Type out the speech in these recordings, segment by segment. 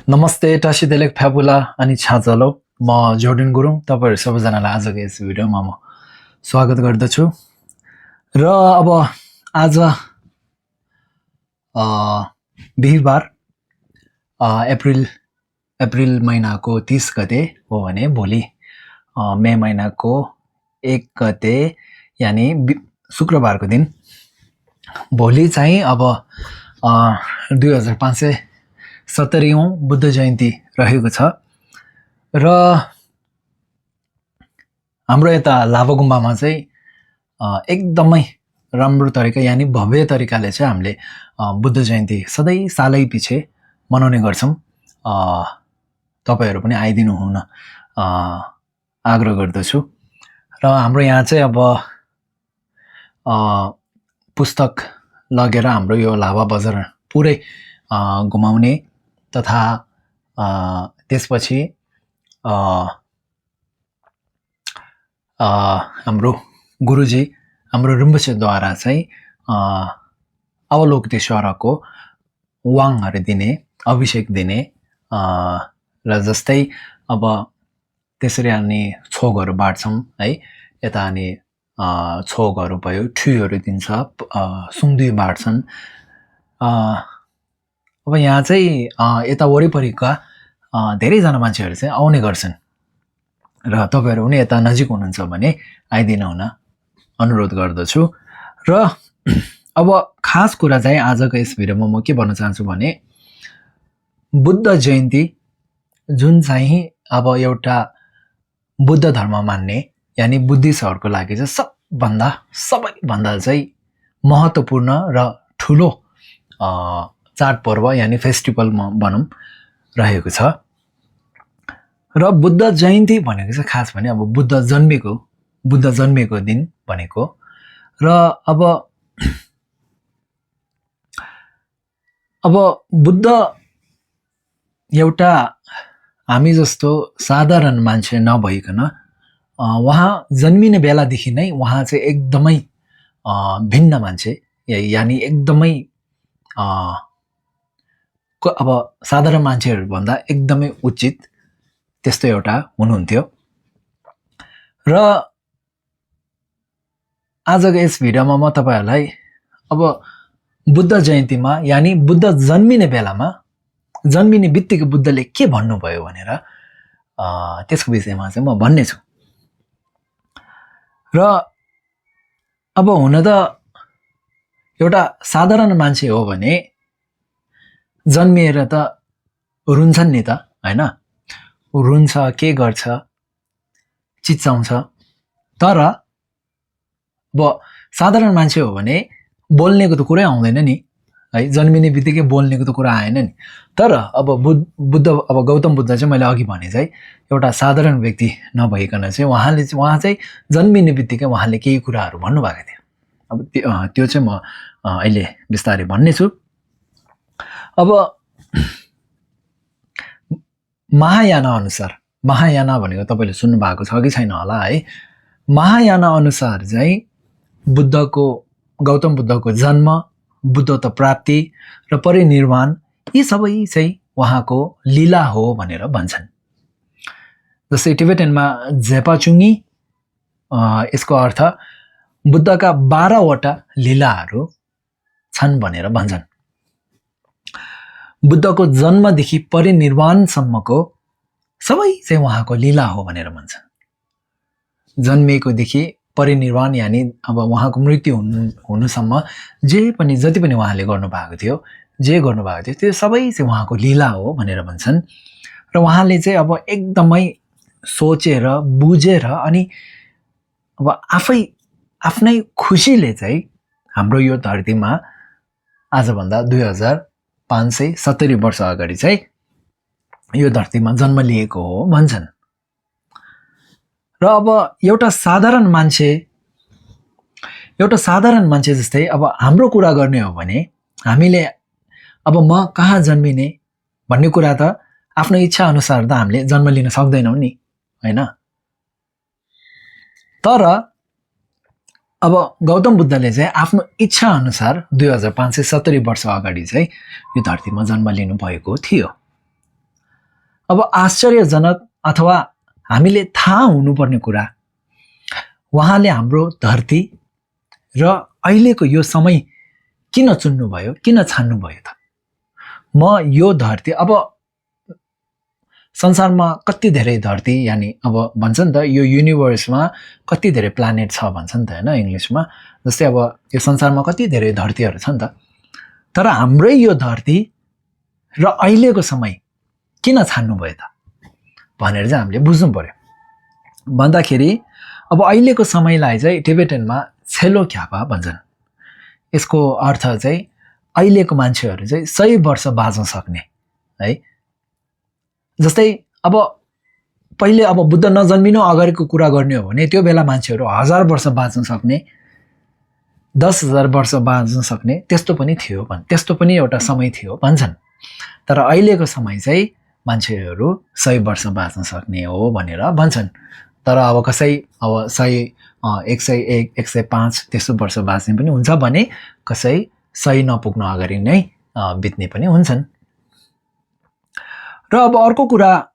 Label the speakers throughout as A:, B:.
A: नमस्ते टासी देलेक फ्याबुला अनि छाजलो म जोर्डन गुरुङ तपाईहरु सबैजनालाई आजको यस भिडियोमा म स्वागत गर्दछु र अब आज बिहीबार अप्रिल महिनाको 30 गते हो भने भोलि मे महिनाको 1 गते यानी शुक्रबारको दिन भोलि चाहिँ अब 2570औं बुद्ध जयन्ती रहेको छ र हाम्रो यता लाभा गुम्बामा चाहिँ एकदमै राम्रो तरिका यानी भव्य तरिकाले चाहिँ हामीले बुद्ध जयन्ती सधैँ सालै पछि मनाउने गर्छौं। तपाईहरु पनि आइदिनु हुन आग्रह गर्दछु र हाम्रो यहाँ चाहिँ अब पुस्तक लगेर हाम्रो यो लाभा बजार पुरै घुमाउने तथा त्यसपछि हाम्रो गुरुजी हाम्रो रिम्पोछेद्वारा चाहिँ अवलोकितेश्वरको वाङहरु दिने अभिषेक दिने र जस्तै अब त्यसरी अनि छोगहरु बाट्छौं है। यता अनि छोगहरु भयो, ठुईहरु दिन्छ, सुङदुई बाट्छन्। अब यहाँ चाहिँ यता वरिपरिका धेरै जना मान्छेहरु चाहिँ आउने गर्छन् र तपाईहरु पनि यता नजिक हुनुहुन्छ भने आइदिनु हुन अनुरोध गर्दछु। र अब खास कुरा चाहिँ आजको यस भिडियोमा म के भन्न चाहन्छु भने बुद्ध जयन्ती जुन चाहिँ अब एउटा बुद्ध धर्म मान्ने यानी बुद्धिस्टहरुको लागि चाहिँ सबैभन्दा चाहिँ महत्त्वपूर्ण र ठूलो चाडपर्व यानी फेस्टिभल भनौं रहेको छ। र बुद्ध जयन्ती भनेको चाहिँ खास भने अब बुद्ध जन्मेको दिन भनेको र अब बुद्ध एउटा हामी जस्तो साधारण मान्छे नभइकन वहाँ जन्मिने बेलादेखि नै वहाँ चाहिँ एकदमै भिन्न मान्छे यानी एकदमै अब साधारण मान्छेहरु भन्दा एकदमै उचित त्यस्तो एउटा हुनुहुन्थ्यो। र आजको यस भिडियोमा म तपाईहरुलाई अब बुद्ध जयन्तीमा यानी बुद्ध जन्मिने बेलामा जन्मिने बित्तिकै बुद्धले के भन्नुभयो भनेर त्यसको विषयमा चाहिँ म भन्ने छु। र अब हुन त एउटा साधारण मान्छे हो भने जन्मिएर त रुन्छन् नि त हैन, रुन्छ के गर्छ चिच्चाउँछ। तर अब साधारण मान्छे हो भने बोल्नेको त कुरै आउँदैन नि है, जन्मिने बित्तिकै बोल्नेको त कुरा आएन नि। तर अब गौतम बुद्ध चाहिँ मैले अघि भने चाहिँ एउटा साधारण व्यक्ति नभइकन चाहिँ वहाँ चाहिँ जन्मिने बित्तिकै वहाँले केही कुराहरु भन्नुभएको थियो। अब त्यो चाहिँ म अहिले विस्तारै भन्ने छु। अब महायान अनुसार, महायाना भनेको तपाईले सुन्नु भएको छ कि छैन होला है। महायाना अनुसार चाहिँ गौतम बुद्धको जन्म, बुद्धत्व प्राप्ति र परिनिर्वाण यी सबै चाहिँ उहाँको लीला हो भनेर भन्छन्। जस्तै टिबेटनमा जेपाचुङी यसको अर्थ बुद्धका 12 वटा लीलाहरू छन् भनेर भन्छन्। बुद्धको जन्मदेखि परिनिर्वाणसम्मको सबै चाहिँ उहाँको लीला हो भनेर भन्छन्। जन्मेको देखि परिनिर्वाण यानी अब उहाँको मृत्यु हुनुसम्म जति पनि उहाँले गर्नुभएको थियो त्यो सबै चाहिँ उहाँको लीला हो भनेर भन्छन्। र उहाँले चाहिँ अब एकदमै सोचेर बुझेर अनि अब आफ्नै खुसीले चाहिँ हाम्रो यो धरतीमा आजभन्दा 2570 वर्ष अगाडि चाहिँ यो धरतीमा जन्म लिएको हो भन्छन्। र अब एउटा साधारण मान्छे जस्तै अब हाम्रो कुरा गर्ने हो भने हामीले अब म कहाँ जन्मिने भन्ने कुरा त आफ्नो इच्छा अनुसार त हामीले जन्म लिन सक्दैनौं नि हैन। तर अब गौतम बुद्धले चाहिँ आफ्नो इच्छा अनुसार 2570 वर्ष अगाडि चाहिँ यो धरतीमा जन्म लिनु भएको थियो। अब आश्चर्यजनक अथवा हामीले थाहा हुनुपर्ने कुरा, उहाँले हाम्रो धरती र अहिलेको यो समय किन चुन्नुभयो, किन छान्नुभयो त? म यो धरती, अब संसारमा कति धेरै धरती, यानि अब भन्छ नि त यो युनिभर्समा कति धेरै प्लानेट छ भन्छ नि त होइन इङ्ग्लिसमा। जस्तै अब यो संसारमा कति धेरै धरतीहरू छ नि त, तर हाम्रै यो धरती र अहिलेको समय किन छान्नुभयो त भनेर चाहिँ हामीले बुझ्नु पर्यो। भन्दाखेरि अब अहिलेको समयलाई चाहिँ टिबेटनमा छेलो ख्यापा भन्छन्। यसको अर्थ चाहिँ अहिलेको मान्छेहरू चाहिँ 100 वर्ष बाँच्न सक्ने है। जस्तै अब पहिले अब बुद्ध नजन्मिनु अगाडिको कुरा गर्ने हो भने त्यो बेला मान्छेहरू 1000 वर्ष बाँच्न सक्ने, 10,000 वर्ष बाँच्न सक्ने त्यस्तो पनि थियो, त्यस्तो पनि एउटा समय थियो भन्छन्। तर अहिलेको समय चाहिँ मान्छेहरू 100 वर्ष बाँच्न सक्ने हो भनेर भन्छन्। तर अब कसै अब 100, 101, 105 त्यस्तो वर्ष बाँच्ने पनि हुन्छ भने कसै 100 नपुग्न अगाडि नै बित्ने पनि हुन्छन्। र अब अर्को कुरा,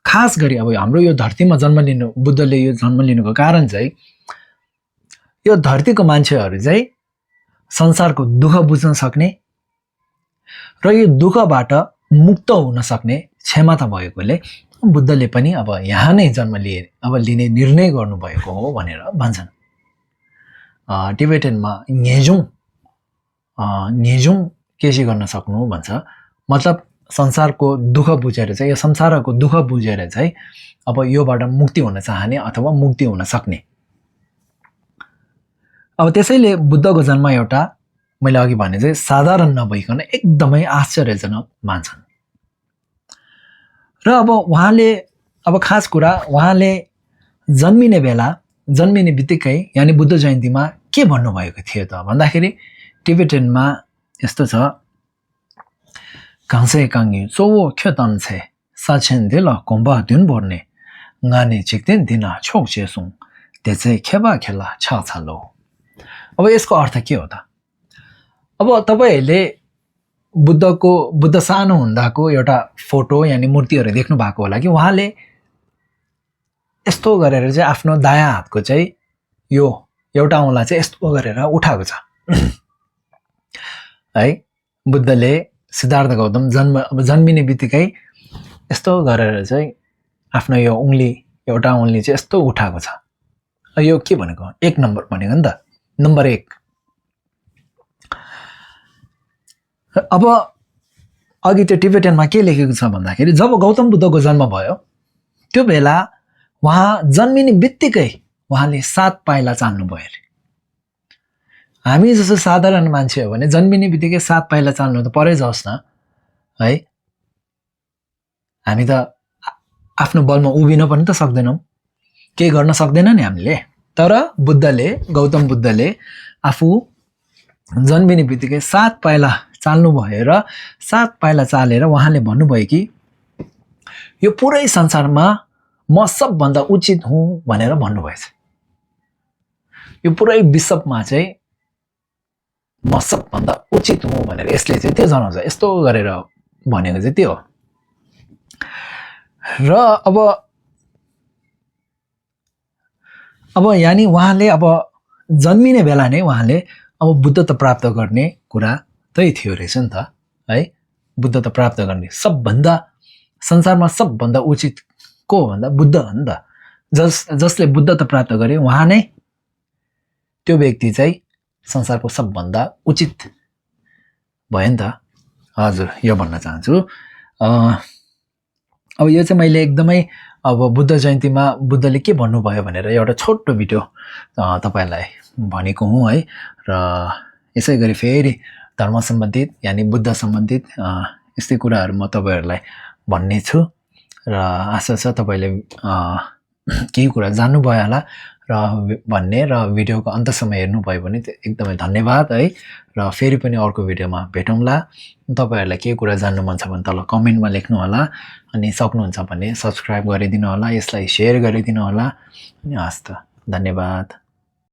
A: खास गरी अब हाम्रो यो धरतीमा जन्म लिनु, बुद्धले यो जन्म लिनुको कारण चाहिँ यो धरतीको मान्छेहरू चाहिँ संसारको दुःख बुझ्न सक्ने र यो दुःखबाट मुक्त हुन सक्ने क्षमता भएकोले बुद्धले पनि अब यहाँ नै जन्म लिने निर्णय गर्नुभएको हो भनेर भन्छन्। टिबेटनमा न्येजुङ केसी गर्न सक्नु भन्छ। मतलब संसारको दुःख बुझेर चाहिँ, यो संसारको दुःख बुझेर चाहिँ अब योबाट मुक्ति हुन चाहने अथवा मुक्ति हुन सक्ने। अब त्यसैले बुद्धको जन्म एउटा, मैले अघि भने चाहिँ साधारण नभइकन एकदमै आश्चर्यजनक मान्छन्। र अब उहाँले, अब खास कुरा, उहाँले जन्मिने बित्तिकै यानि बुद्ध जयन्तीमा के भन्नुभएको थियो त भन्दाखेरि टिबेटनमा यस्तो छ, 강세 강이 쪼워 켜담세 사첸딜라 공바 듄보르네 ngaने चिक्देन दिना छोक जेसुङ त्यसै खेबा खेला छाछालो। अब यसको अर्थ के हो त? अब तपाईहरुले बुद्ध सानो हुँदाको एउटा फोटो यानी मूर्तिहरु देख्नु भएको होला कि उहाँले यस्तो गरेर चाहिँ आफ्नो दायाँ हातको चाहिँ यो एउटा औँला चाहिँ यस्तो गरेर उठाएको छ है। बुद्धले सिद्धार्थ गौतम जन्मिने बित्तिकै यस्तो गरेर चाहिँ आफ्नो यो एउटा उंगली चाहिँ यस्तो उठाएको छ। यो के भनेको? 1 नम्बर भनेको नि त, नम्बर 1। अब अघि त्यो टिबेटनमा के लेखेको छ भन्दाखेरि जब गौतम बुद्धको जन्म भयो त्यो बेला उहाँ जन्मिने बित्तिकै उहाँले 7 पाइला चाल्नु भयो अरे। हामी जस्तो साधारण मान्छे हो भने जन्मिने बित्तिकै 7 पाइला चाल्नु त परै जाओस् न है। हामी त आफ्नो बलमा उभिन पनि त सक्दैनौं, केही गर्न सक्दैन नि हामीले। तर गौतम बुद्धले आफू जन्मिने बित्तिकै 7 पाइला चाल्नु भयो र 7 पाइला चालेर उहाँले भन्नुभयो कि यो पुरै संसारमा म सबभन्दा उचित हुँ भनेर भन्नुभएछ। यो पुरै विश्वमा चाहिँ म सबभन्दा उचित हुँ भनेर यसले चाहिँ त्यो जनाउँछ। यस्तो गरेर भनेको चाहिँ त्यो हो। र अब यानी उहाँले अब जन्मिने बेला नै उहाँले अब बुद्धत्व प्राप्त गर्ने कुरा त्यही थियो रहेछ नि त है। बुद्धत्व प्राप्त गर्ने सबभन्दा संसारमा सबभन्दा उचित को भन्दा बुद्ध हो नि त। जसले बुद्धत्व प्राप्त गरे उहाँ नै त्यो व्यक्ति चाहिँ संसारको सबभन्दा उचित भयो नि त। हजुर, यो भन्न चाहन्छु। अब यो चाहिँ मैले एकदमै अब बुद्ध जयन्तीमा बुद्धले के भन्नुभयो भनेर एउटा छोटो भिडियो तपाईहरुलाई भनेको हुँ है। र यसै गरी फेरि धर्म सम्बन्धित यानी बुद्ध सम्बन्धित यस्तै कुराहरु म तपाईहरुलाई भन्ने छु र आशा छ तपाईले केही कुरा जान्नुभयो होला र भन्ने र भिडियोको अन्तसम्म हेर्नुभयो भने एकदमै धन्यवाद है। र फेरि पनि अर्को भिडियोमा भेटौँला। तपाईहरुलाई के कुरा जान्नु मन छ भने तल कमेन्टमा लेख्नु होला अनि सक्नुहुन्छ भने सब्स्क्राइब गरिदिनु होला, यसलाई शेयर गरिदिनु होला। अनि हस्त, धन्यवाद।